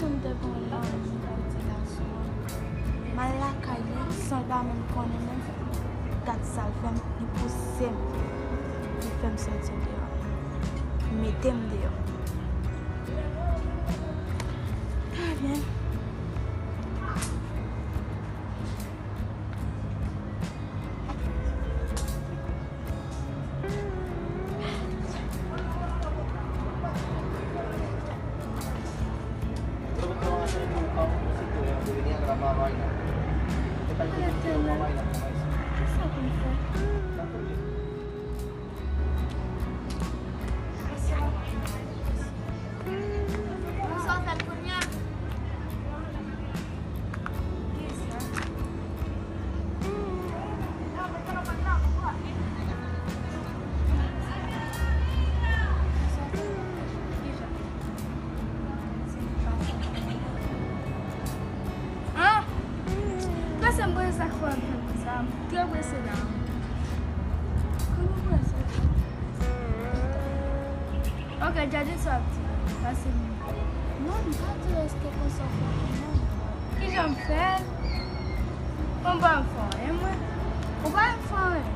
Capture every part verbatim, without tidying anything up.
M te gon lanmou pou ti gason an. M al lakay li san l pa menm konnen menm. Gad sa l fè m, li pouse m. Li fè m soti deyò. Li mete m deyò. Trè byen. Ah! Prese m prese, sa k fè w ap fè m konsa? M trè prese la. Kòman prese? Ok, gade sa w ap di. Pase m. Non, m pa di èske konsa w fè pou mwen. Kijan m fè? Mwen pa m fè anyen, mwen. Ou pa m fè anyen.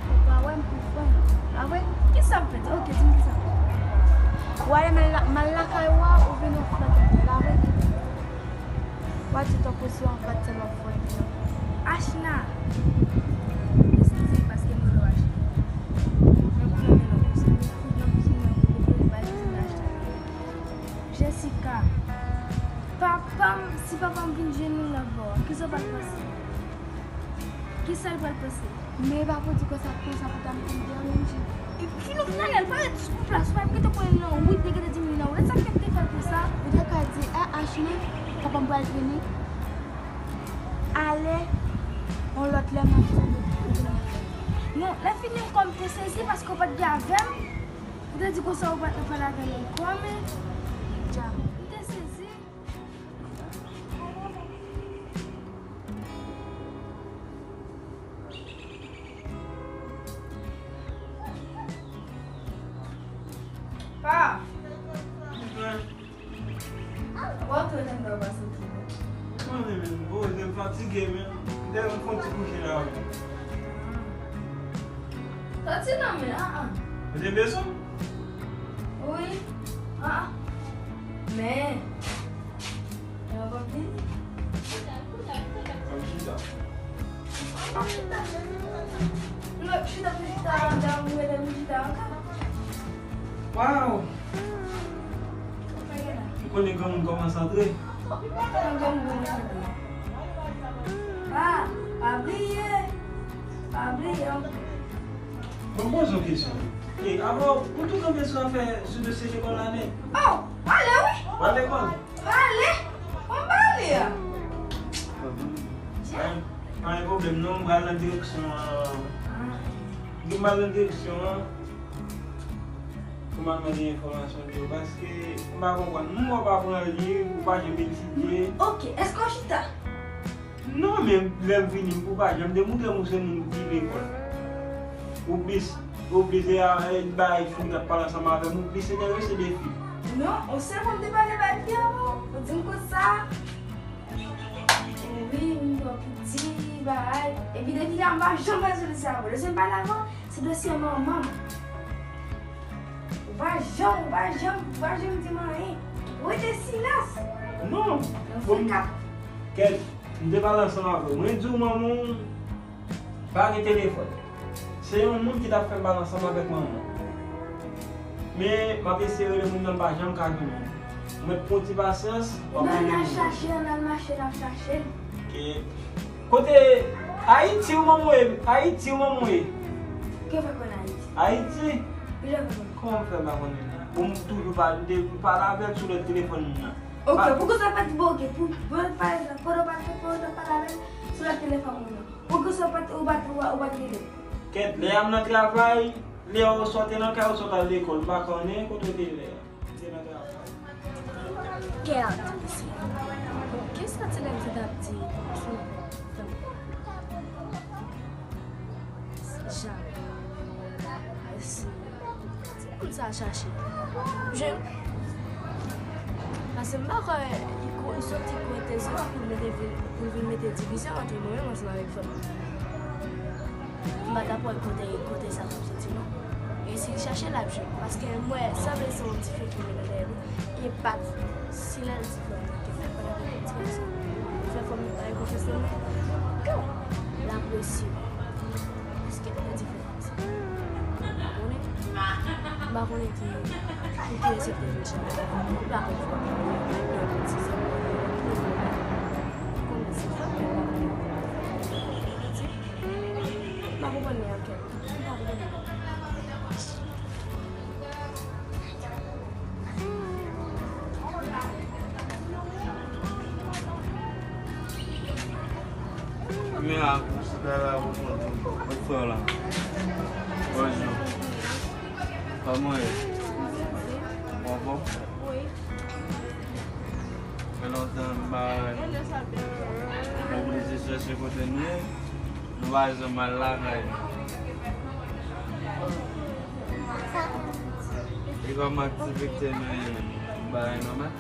Ou pa wè m pou fè anyen. Pa vre? Kisa m fè? Ok, di m kisa m fè. Ou ale m al la-, m al lakay ou a, ou vin ou flanke m, pa vre? W a di tankou si w anfèt se lòt fwa li an. Ashna! Eskize m paske m rele w Ashna. Men pou fè m nan konsa, m fout nan kouzin nan, m rele, m pa di m Ashna. Jessica! Papa m, si papa m vin jwenn nou lòt bò a, kisa w pral panse? Kisa l pral panse? Men e pa pou di konsa, konsa pou ta m konn deranj. Epi nou fin ale, l pa ret sou plas, ou pa rete konnen l nan wout, li gentan di m li nan wout. E sa k fè m te fè l konsa. Ou te ka di, a, Ashna, papa m pral vini. Ale, yon lòt lè m ap tonbe pou vini. Non, lè fini m kò m te sezi paske w pa t gen avè m. Ou te di konsa ou pa t nan pale avè m ankò, men. Dja. M te sezi. Pa! Ou antre nan dòmi a soti, non? Mwen menm, oh, m fatige, men. Dèyè m fè yon ti kouche la, wi. Soti nan men, ah, ah. Ou te bezwen m? Wi. Ah, ah. Men. Yon konpli? Konpli la. Lòt chita pou chita, andan, ou rete pou chita ankò. Waw! Ou konnen granmoun kòmanse antre? Granmoun kòmanse antre. Pa, pa bliye. Pa bliye. Bon, poze yon kesyon. E, alò, ou tou kanpe sou afè sou dosye lekòl la nèt? Oh, ale wi! Ou al lekòl? Pale! Mwen pale a! Pa gen, pa gen pwoblèm non, m pral nan direksyon an. M pral nan direksyon an pou m al mande enfòmasyon de yo, paske m pa konprann. M wè w pa pran liv, ou pa janm etidye. Ok, èske w chita? Non, men lè m vini, ou pa janm te montre m ou se moun ki lekòl. Ou plis, ou plis, e, e, bay fi k ap pale ansanm avè m, ou plis enterese de fi. Non, ou sèlman m te pale bay fi avè w. Ou di m konsa. Wi, m pran piti, bagay. Epi depi la, m pa janm wè sou dosye avè w. Dosye m pale avè w, se dosye manman m. Ou pa janm, ou pa janm, ou pa janm di m anyen. Ou rete silans. Non. Nan frekap. Kèt. M te pale ansanm avè w. Mwen di w manman w pa gen telefòn. Se yon moun ki t ap fè m pale ansanm avèk manman w. Men, m ap eseye rele moun nan, m pa janm ka jwenn li. Mwen pran ti pasyans, w ap jwenn li. N al chache, n al mache, n al chache l. Ke, kote Ayiti ou manman w ye? Ayiti ou manman w ye? Ke fè konn Ayiti? Ayiti? Ki jan fè konn? Kòman m fè m pa konnen? Bon, m toujou pa, m te pale avè l sou lòt telefòn moun nan. Ok, poukisa w pa t, bon, ok, pou, pou, pa egzanp, pandan w pa t, pandan w t ap pale avè l sou lòt telefòn moun nan, poukisa w pa t, ou pa t, ou pa, ou pa t rele m? Kèt, lè a m nan travay, lè a ou sot te nan kay, ou sot al lekòl, m pa konnen kote w te ye lè a. M te nan travay. Kèt, mesye. Bon, kisa ti nèg sa t ap di sou Jan. Mesye. Moun sa chache. Jwenn. Paske m pa kwè li ko-, li soti kote l soti pou l mete vi-, pou l vin mete divizyon ant mwen menm ansanm avèk fanmi m. M pa t ap wè kote, kote sa t ap soti, non. E si l chache, l ap jwenn. Paske m wè, sanble se yon dife ki rele dèyè li. E pa t, si lè l di fanmi m, ke fè pa t ap ti konsa. Fè fanmi m pa gen konfyans nan mwen. L ap resi. Paske l gen diferans. Ou konnen? M pa konnen ki, pou kiyès yo te vin chita. M pa konprann. Yo di sa. Ou konnen se fanmi m, m pa konnen. M pa konprann li ankenn. M pa konprann li. Men a, mwen frè w la. Bonjou. Kòman w ye? Ou anfòm? Fè lontan m pa wè nou. Nou oblije chèche kote nou ye. Nou pa janm al lakay nou. E kòman aktivite nou ye menm? Bagay nòmal?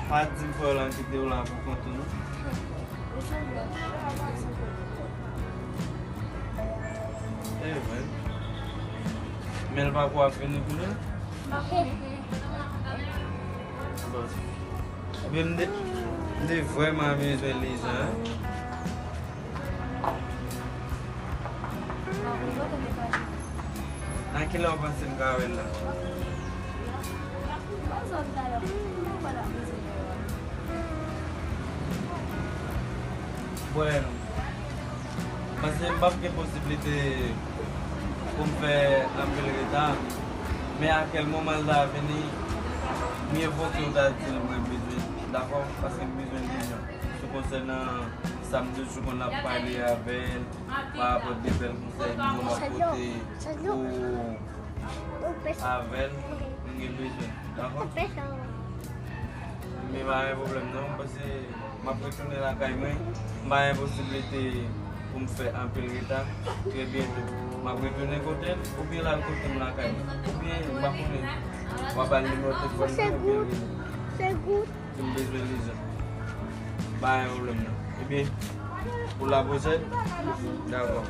Pa di m frè w lan kite w la pou kont ou non. E vre. Men l pako ap vini kounye a? Bon. Ebyen, m te, m te vrèman bezwen Liza, en. Nan kilè w panse m ka wè l la? Bwè non. Paske m p ap gen posiblite pou m fè anpil reta. Men a kèl moman l ta vini, mye vo ke w ta di l mwen bezwen, dakò? Paske m bezwen Liza. Sou konsènan sa m toujou konn ap pale avè l, pa rapò de bèl konsèy m konn ap pote pou avè l, m gen bezwen, dakò? Men pa gen pwoblèm non, paske m ap retounen lakay mwen, m pa gen posiblite pou m fè anpil reta. Trè byento, m ap retounen kote l, oubyen l al kote m lakay mwen, oubyen m pa konnen, w ap al nimewo telefòn mwen, oubyen rele m. Si m bezwen Liza. Pa gen pwoblèm non. Ebyen, pou la pwosèn? Dakò.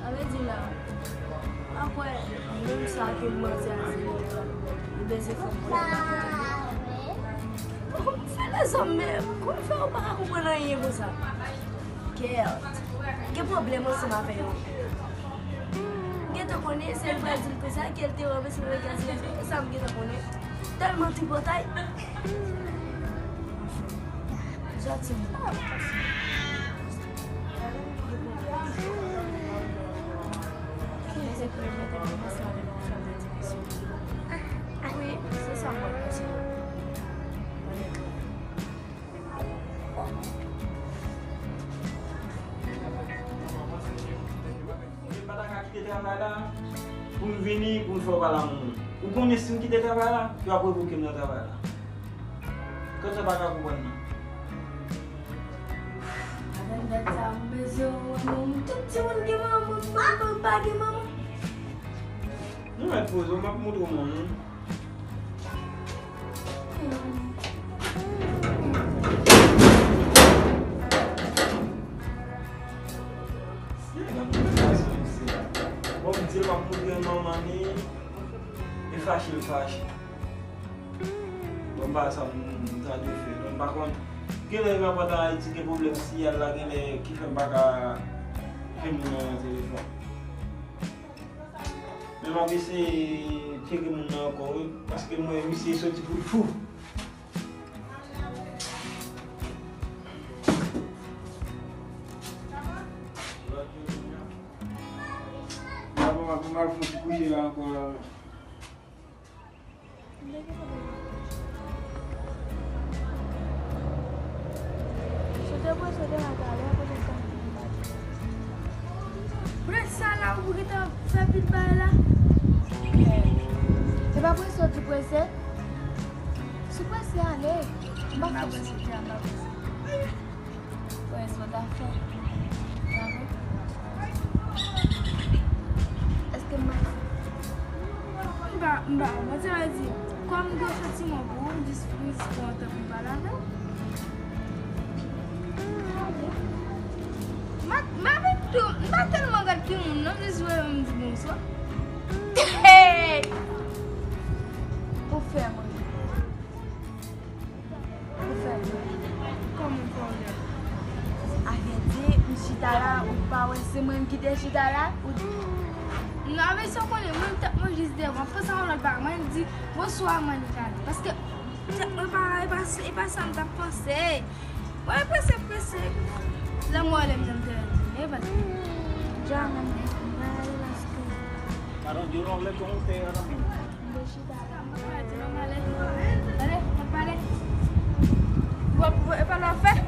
Sa vle di la, apre, menm sa ke manzè a di, li bezwen fè m fè lèzòm, men kòman fè ou pa ka konprann anyen konsa? Kèt. Gen pwoblèm ansanm avè yo. M gentan konnen, se l pral di m konsa, ke l te wè m, se mwen ki al di l, sa m gentan konnen. Tèlman tripotay. Anfen. Jati m. Wi, se sa mwen panse. Mwen pa ta ka kite travay la pou m vini pou m fè w pale a moun. Ou konnen si m kite travay la, yo ap revoke m nan travay la. Kòm sa pa ka konprann nan. Avèk dat sa, m bezwen wè moun. Tout timoun gen manman, m pa gen manman. Nou mèt poze w, m ap montre w manman. Bon, m di l m ap montre l manman li, e fache l fache. Bon, m pa sa m, m ta dwe fè. Bon, m pa konn. Genlè rapòt an Ayiti gen pwoblèm siyal la, genlè ki fè m pa ka jwenn moun nan nan telefòn. Men m ap eseye tcheke moun nan ankò, wi, paske m wè misye soti pou l fou. Bon, m ap, m ap fon ti kouche la ankò la. Prens sa la ou gentan fè pil bagay la. Se pa prens ou di prensè? Prese ale. M pa fè prese. Prese w ta fè. Pa vre? Èske m pa, m pa, m pa, mwen, sa vle di, kòm m gen yon santiman pou ou, m jis, m jis pran tan pou m pale avè w. M pa, m pa vin tou, m pa tèlman gad ki moun, non, m jis voye m di bonswa. Hey! Ou fè mwen. Ou fè mwen. Kòman fè w la? Avèdi, m chita la, ou pa wè se mwen ki te chita la? Ou... Non, men sa w konnen, mwen, tèt mwen jis devan. Mwen panse a yon lòt bagay. Mwen di, bonswa, Manikani. Paske tèt mwen pa, e pa, e pa sa m t ap panse. Mwen prese, prese. Lanmò lè m nan te di, e pa. Dja menm, mwen ale paske. I don't, you don't let go of the other people. Mwen chita la, mwen pa di non, m ale. Ale, mwen pale. Bon, bon, e pa la fè.